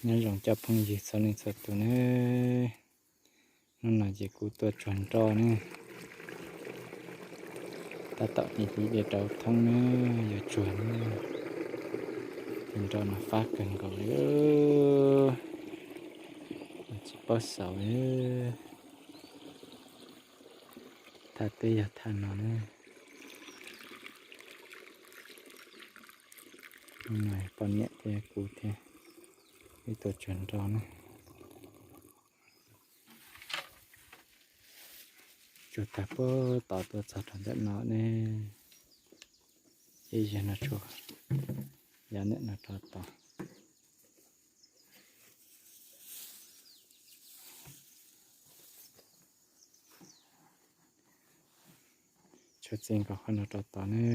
Nyob zoo cov phooj ywg txhua leej txhua tus nawb. Hnub no ces kuv tuaj tsuag nroj ne. Tab tom tiv tiv dej rau thoob ne, yuav tsuag ne. Tus nroj no fab kawg nkaus li, tsis paub xaus li. Thaj teb yog thaj no ne. Hnub no poj niam thiab kuv thiab wb tuaj tsuag nroj ne. Tsuag tag puag tod tuaj txog rau ntawm no ne. Ib zaug no tshuav, yav ntawm no rau tod. Tshuav txij nkaus qhov no rau tod ne.